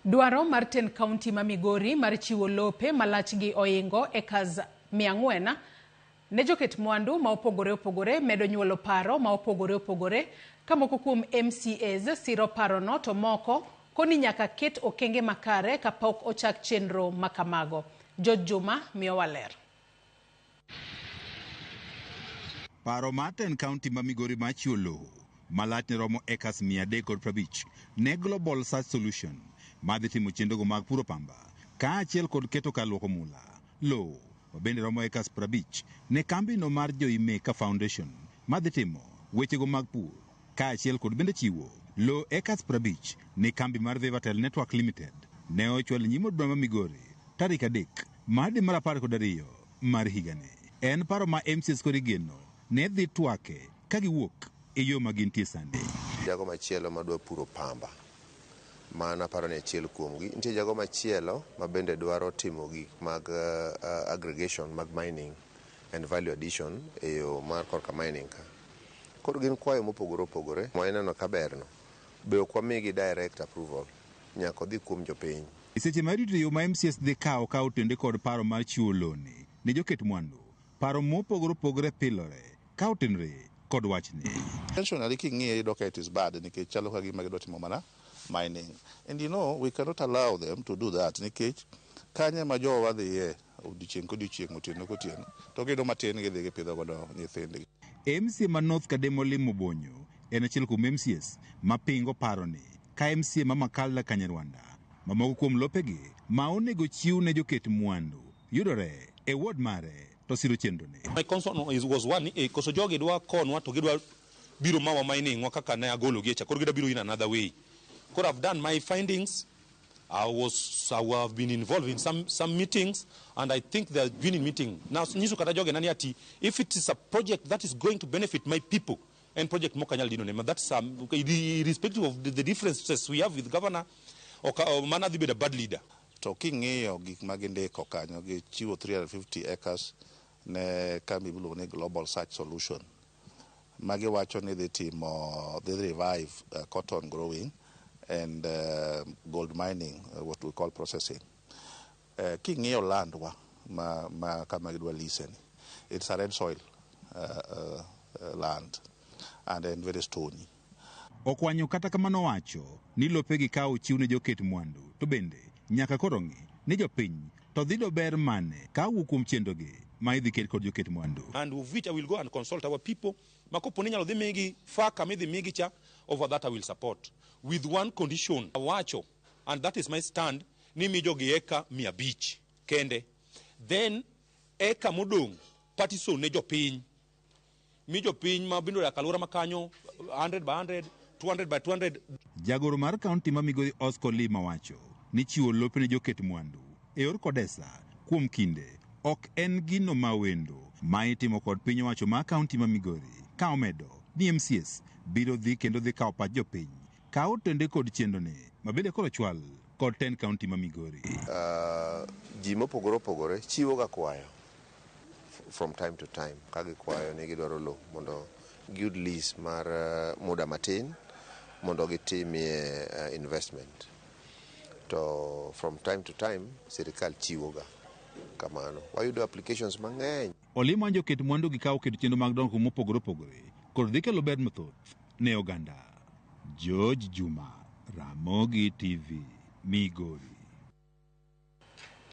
Dwaro mar tend kaunti ma Migori mar chiwo lope ma lachgi oingo acres 400 ne joket mwandu ma opogore opogore medo nyuolo paro ma opogore opogore ka moko kuom MCAs siro parono to moko koni nyaka ket okenge makare kapok ochak chenro ma kamago. George Juma miyowa ler. Paro mar tend kaunti ma Migori mar chiwo lowo ma lachne romo acres 350 ne Global Search Solution madhi timo chenrogo mag puro pamba kaachiel kod keto kar luoko mula lowo mabende romo acres 50 ne kambino mar Joimeka Foundation madhi timo wechego mag pur kaachiel kod bende chiwo lowo acres 50 ne kambi mar Vivatel Network Limited ne ochwal e nyim od bura ma Migori tarik 3 mar dwe mar 12 mar higani. En paro ma MCAs koro igeno ne dhi twake ka giwuok e yo ma gintie sani. Jago machielo madwa puro pamba, mano aparo ni achiel kuomgi. Nitie jago machielo ma bende dwaro timo gik mag aggregation mag mining and value addition e yo mar korka mining ka. Koro gin kwayo mopogore opogore ma ineno ka berno be ok wamigi direct approval, nyaka odhi kuom jopiny. E seche ma irito yo ma MCAs dhi kawo ka otende kod paro mar chiwo loni ne joket mwandu, paro mopogore opogore pilore ka otenore kod wachni. Intentionally king'iye iyudo ka it is bad nikech chalo ka gima gidwa timo mana mining. And you know we cannot allow them to do that nikech kanyo ema jowa dhiye odiochieng' kodiochieng' otieno kotieno to giyudo matin gidhi gipidho godo nyithindgi. MCA ma North Kadem Olimo Bonyo en achiel kuom MCAs ma pingo paroni ka MCA ma Makalda Kanyarwanda ma moko kuom lopegi ma onego chiw ne joket mwandu yudore e ward mare to siro chenroni. My concern is, was one ni eh, koso jogi dwa konwa to gidwa biro mawa mining wa kaka ne agolo gi e cha koro gidwa biro in another way. Koro I've done my findings. I have been involved in some meetings and I think they have been in meeting. Now nyiso kata joge nani ati if it is a project that is going to benefit my people and project mok anyal dino ne ma that's irrespective of the differences we have with governor or mana dhi bedo a bad leader. To king'iyo gik ma gindiko kanyo, gichiwo 350 acres ne kambi miluongo ni Global Search Solution. Ma giwacho ni dhi timo, dhi revive cotton growing and gold mining, what we call processing. King'iyo landwa ma kama gidwa lease ni, it's a red soil land and then very stony. Okwanyo kata kamano wacho ni lopegi ka ochiw ne joket mwandu to bende nyaka koro ng'i ni jopiny to dhi do ber mane ka owuok kuom chenrogi ma idhi ket kod joket mwandu. And of which I will go and consult our people. Ma kopo ni inyalo dhi migi fa kama idhi migi cha, over that I will support. With one condition, awacho, and that is my stand, ni mi jogi eka 500 kende. Then eka modong' partition ne jopiny. Mi jopiny ma bende odak alwora ma kanyo 100 by 100, 200 by 200. Jagoro mar kaunti ma Migori Oscar Lima wacho ni chiwo lope ne joket mwandu e yor kodesa kuom kinde ok en gino ma wendo ma itimo kod piny owacho ma kaunti ma Migori ka omedo ni MCAs biro dhi kendo dhi kawo pach jopiny ka otende kod chenroni ma bende koro chwal kod tend kaunti ma Migori. Ji mopogore opogore chiwo ga kwayo from time to time ka gikwayo ni gidwaro lowo mondo giyud lease mar muda matin mondo gitimie investment. To from time to time sirikal chiwo ga kamano. Wayudo applications mang'eny. Olimo joket mwandu gi ka oketo chenro mag dongruok mopogore opogore kod dhi kelo ber mathoth ne oganda. George Juma, Ramogi TV, Migori.